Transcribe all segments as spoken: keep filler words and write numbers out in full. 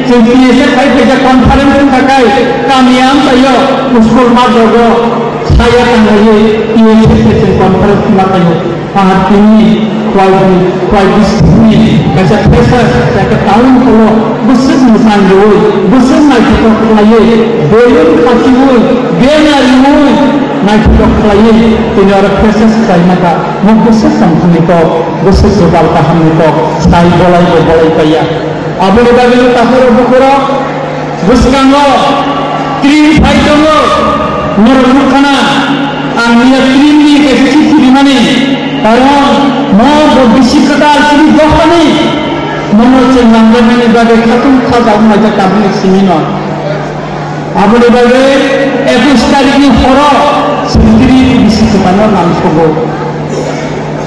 Chwng T S F hai kaisa conference wngkha kai, kami amchaio school math rogo saya tanglaio T S F se chwng conference ma khaio. Ang tini Khwai, Khwai district ni kaisa freshers, kaisa town hall o bwswk mwchang rwui, bwswk naithotok khlaiwi, balloon khasiui, banner rwui, naithotok khlaiwi tini oro freshers khlai mangkha. Mo bwswk tongthokni kok, bwswk kwtal kahamni kok, sai bolai bo bolai paiya. Aboni bagwi takhoro bukhoro bwskango cream phai tongo, norok nukha na, ang miya cream ni kaisa chithi rimani, karon mo bo bisi kwtal chini dophani, mono chwng langjaknani bagwi khatung kha jagong laijak tabukni simi no. Aboni bagwi ekush tarikni horo chwng cream bisi kwtalno nangsogo.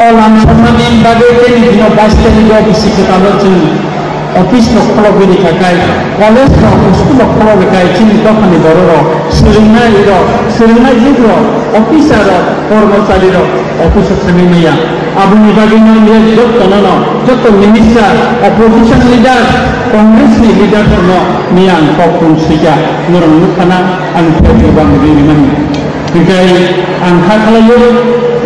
O lamsoknani bagwi tei bino bais tarikgo bisi kwtalo chwng office rok kholobwi rikha kai, college rok, school rok kholob rikha kai, chini dophani borok rok, swrwngnai rok, swrwngnai youth rok, officer rok, kormochari rok office o thangwi maya. Aboni bagwi no miya jotto no, jotto minister, opposition leader, Congress ni leader no miya ang kok tong sika, norok nukha na ang khe bang ri rimani. Hinkhe ang kha khlaio,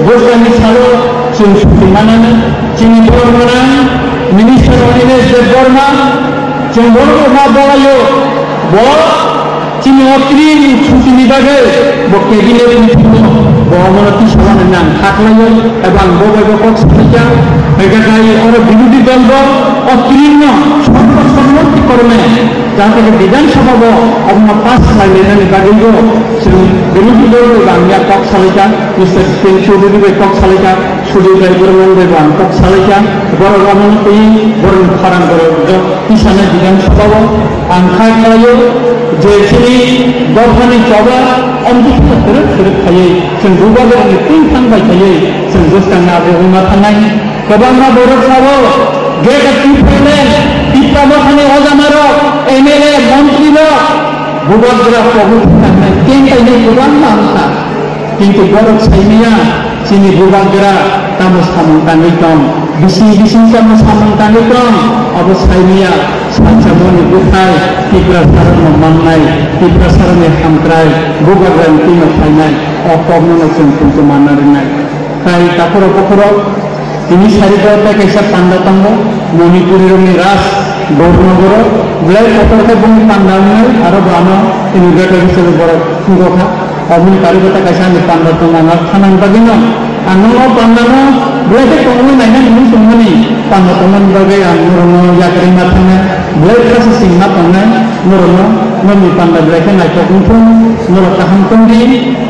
bwskangni salo chwng suti manani, chini borok manang Minister Anilesh Debbarma, chwng borok ma bolaio, bo chini o tini sutini bagwi bo cabinet meeting o bo omono tisa manani ang kha khlaio, eba ang bo bai bo kok salaikha, hinkhe khai oro birodhi dol bo o tini no sorbo sommotikrome Jahate khe Bidhan Sabha bo omono pass khlai lainani bagwi bo chwng birodhi dol bai bo ang ya kok salaikha, Mister Kiren Choudhury bai kok salaikha, Sudhir Rai Barman bai bo ang kok salaikha, borok omono twi borokni khorang borok rok tisana Bidhan Sabha o ang kha khlaio je chini dophani choba omtwi phano kwrwk kwrwk khaiwi chwng bubagrani twi thang bai khaiwi chwng bwskangni abo wngma thangnai. Kwbangma borok sabo, Greater Tipraland, Tipra Mothani ojamarok, M L A, montrirok, bubagra kobui thangkha, keng kainai kwbangma wngkha. Kintu borok saimaya, chini bubagra tamo samung tangwi tong, bising bising tamo samung tangwi tong, abo saimaya, salsa moni bukhai, Tiprasarokno mannai, Tiprasarokni hamkrai, bubagrani twino phainai, o koknono chwng kintu manna rinai. Tai takhoro bokhoro tini sari bo tai kaisa panda tongo, Manipuri rokni Raj Gaur Nogoro, belai kotor khe boni panda wngnai, aro bo ano innovator hisabe borok thwngkha. Oboni kari bo tai kaisa ani panda tongo, ang khanani bagwino ang nono panda no belai khe tongwi naina hinwi tongmani panda tongmani bagwi ang norokno yakarwi ma thangnai, belai khasi sing ma tongnai. Norokno nokni panda belai khe naithok wngthung, norok kaham tongdi,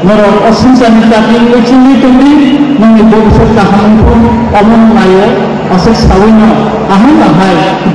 norok o swngcharni chakri wngwi chumui tongdi, nokni bobiswt kaham wngthung, omono naio aswk sawino aham ahai.